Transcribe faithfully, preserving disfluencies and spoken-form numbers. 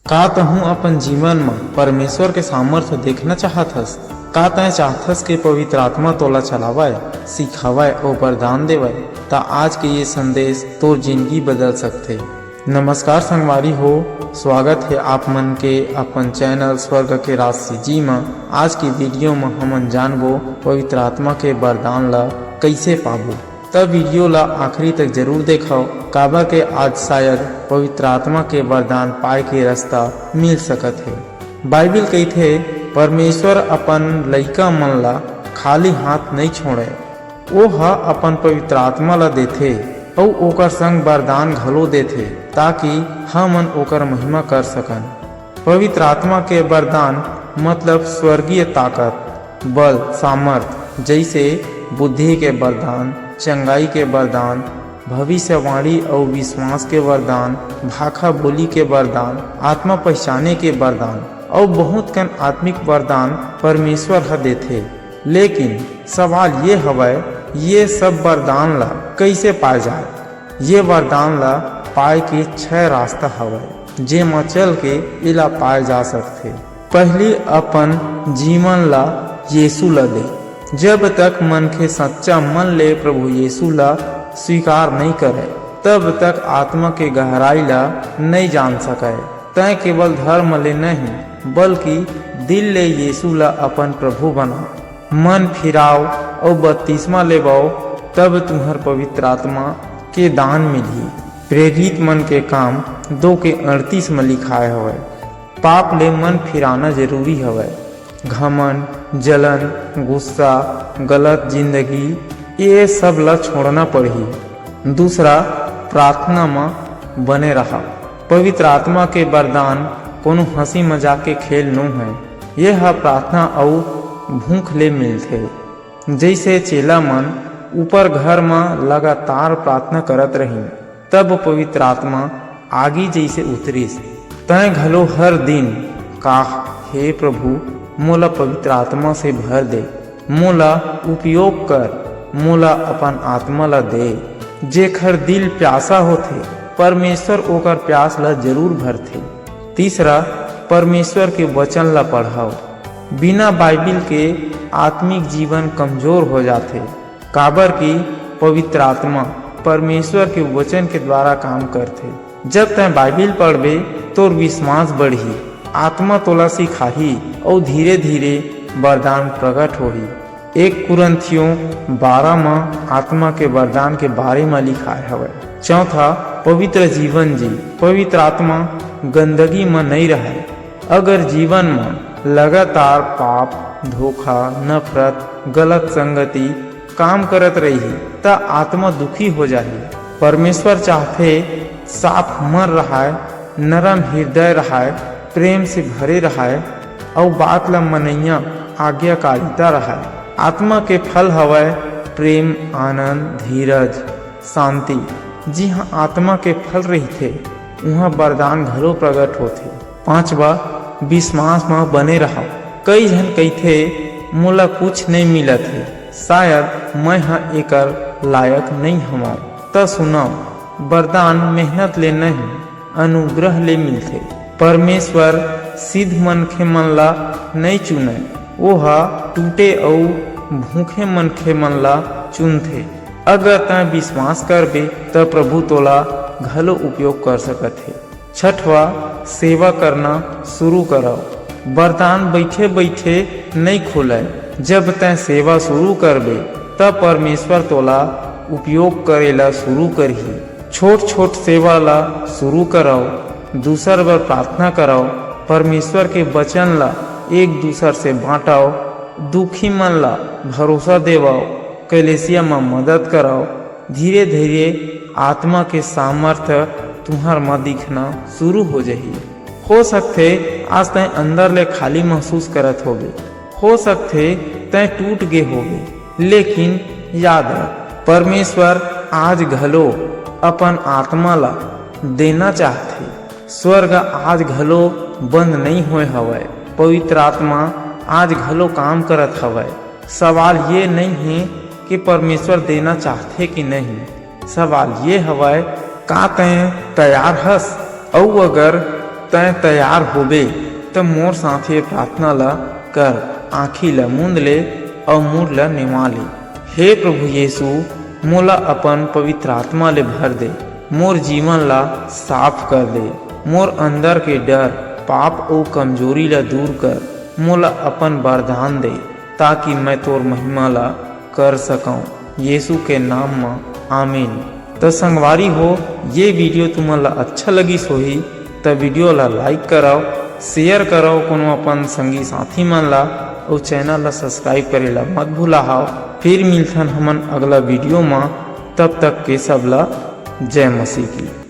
का तहूं अपन जीवन म परमेश्वर के सामर्थ्य देखना चाहत हस? का तैं चाहथस के पवित्र आत्मा तोला चलावय, सिखावय अउ वरदान देवय? त आज के ये संदेश तोर जिंदगी बदल सकथे। नमस्कार संगवारी हो, स्वागत हे आप मन के अपन चैनल स्वर्ग के राज सीजी म। आज के वीडियो म हमन जानबो पवित्र आत्मा के वरदान ल कइसे पाबो। त वीडियो ला आखिरी तक जरूर देखव, काबर के आज शायद पवित्र आत्मा के वरदान पाए के रास्ता मिल सकत हे। बाइबिल कहिथे, "परमेश्वर अपन लइका मन ला खाली हाथ नइ छोड़े, वो ह अपन पवित्र आत्मा ला देथे अउ ओकर संग वरदान घलो देथे, ताकि हमन ओकर महिमा कर सकन।" पवित्र आत्मा के वरदान मतलब स्वर्गीय ताकत, बल, सामर्थ, जइसे बुद्धि के वरदान, चंगाई के वरदान, भविष्यवाणी अउ विश्वास के वरदान, भाखा बोली के वरदान, आत्मा पहचाने के वरदान अउ बहुत कन आत्मिक वरदान परमेश्वर ह देथे। लेकिन सवाल ये हवय, ये सब वरदान ला कइसे पाए जाए? ये वरदान ला पाए के छह रास्ता हवय, जेमा चल के एला पाए जा सकथे। पहली, अपन जीवन ला यीशु ला दे। जब तक मनखे सच्चा मन ले प्रभु यीशु ला स्वीकार नइ करय, तब तक आत्मा के गहराई ला नइ जान सकय। तैं केवल धर्म ले नहीं, बल्कि दिल ले यीशु ला अपन प्रभु बना। मन फिराव अउ बपतिस्मा लेवव, तब तुम्हर पवित्र आत्मा के दान मिलही। प्रेरित मन के काम दो के अड़तीस म लिखाय हवय, पाप ले मन फिराना जरूरी हवय। घमंड, जलन, गुस्सा, गलत जिंदगी, ये सब ला छोड़ना पड़ही। दूसरा, प्रार्थना म बने रहा। पवित्र आत्मा के वरदान कोनो हंसी मजाक के खेल नो है। ये ह प्रार्थना अउ भूख ले मिलथे। जइसे चेला मन ऊपर घर म लगातार प्रार्थना करत रहिन, तब पवित्र आत्मा आगी जइसे उतरिस। तैं घलो हर दिन काह, "हे प्रभु, मोला पवित्र आत्मा से भर दे, मोला उपयोग कर, मोला अपन आत्मा ला दे।" जेखर दिल प्यासा होथे, परमेश्वर ओकर प्यास ला जरूर भरथे। तीसरा, परमेश्वर के वचन ला पढ़व। बिना बाइबिल के आत्मिक जीवन कमजोर हो जाथे, काबर कि पवित्र आत्मा परमेश्वर के वचन के द्वारा काम करथे। जब तैं बाइबिल पढ़बे, तोर विश्वास बढ़ही, आत्मा तोला सिखाही अउ धीरे-धीरे वरदान प्रकट होही। एक कुरिन्थियों बारह म आत्मा के वरदान के बारे म लिखाय हवय। चौथा, पवित्र जीवन जी। पवित्र आत्मा गंदगी म नइ रहय। अगर जीवन म लगातार पाप, धोखा, नफरत, गलत संगति काम करत रहिही, त आत्मा दुखी हो जाही। परमेश्वर चाहथे, साफ मन रहाय, नरम हृदय रहाय, प्रेम से भरे रहाय, अउ बात ल मनइया आज्ञाकारिता रहाय। आत्मा के फल हवय प्रेम, आनंद, धीरज, शांति। जिहां आत्मा के फल रहिथे, उहां वरदान घलो प्रकट होथे। पांचवा, विश्वास म बने रहा। कई झन कहिथे, "मोला कुछ नइ मिलत हे, शायद मैं ह एकर लायक नइ हवंव।" त सुनव, वरदान मेहनत ले नहीं, अनुग्रह ले मिलथे। परमेश्वर सिद्ध मनखे मन ला नइ चुनय, वो ह टूटे अउ भूखे मनखे मन ला चुनथे। अगर तैं विश्वास करबे, त प्रभु तोला घलो उपयोग कर सकत हे। छठवा, सेवा करना शुरू करव। वरदान बइठे-बइठे नइ खुलय। जब तैं सेवा शुरू करबे, त परमेश्वर तोला उपयोग करे ला शुरू करही। छोट-छोट सेवा ला शुरू करव, दूसर बर प्रार्थना करव, परमेश्वर के वचन ला एक दूसर से बांटव, दुखी मन ला भरोसा देवव, कलीसिया म मदद करव। धीरे-धीरे आत्मा के सामर्थ्य तुंहर म दिखना शुरू हो जही। हो सकथे, आज तैं अंदर ले खाली महसूस करत होबे। हो सकथे, तैं टूट गे होबे। लेकिन याद रख, परमेश्वर आज घलो अपन आत्मा ला देना चाहथे। स्वर्ग आज घलो बंद नइ होय हवय। पवित्र आत्मा आज घलो काम करत हवय। सवाल ये नइ हे कि परमेश्वर देना चाहथे कि नहीं। सवाल ये हवय, का तैं तैयार हस? अउ अगर तैं तैयार होबे, त मोर साथे प्रार्थना ला कर, आँखी ला मूंद ले अउ मुड़ ला नेवा ले। हे प्रभु यीशु, मोला अपन पवित्र आत्मा ले भर दे, मोर जीवन ला साफ कर दे, मोर अंदर के डर, पाप अउ कमजोरी ला दूर कर, मोला अपन वरदान दे, ताकि मैं तोर महिमा ला कर सकंव। यीशु के नाम म, आमीन। त संगवारी हो, ये video तुमन ला अच्छा लगिस होही, त video ला like करव, share करव कोनो अपन संगी साथी मन ला, अउ channel ला subscribe करे ला मत भुलाहव। फिर मिलथन हमन अगला video म, तब तक के सब ला जय मसीह की।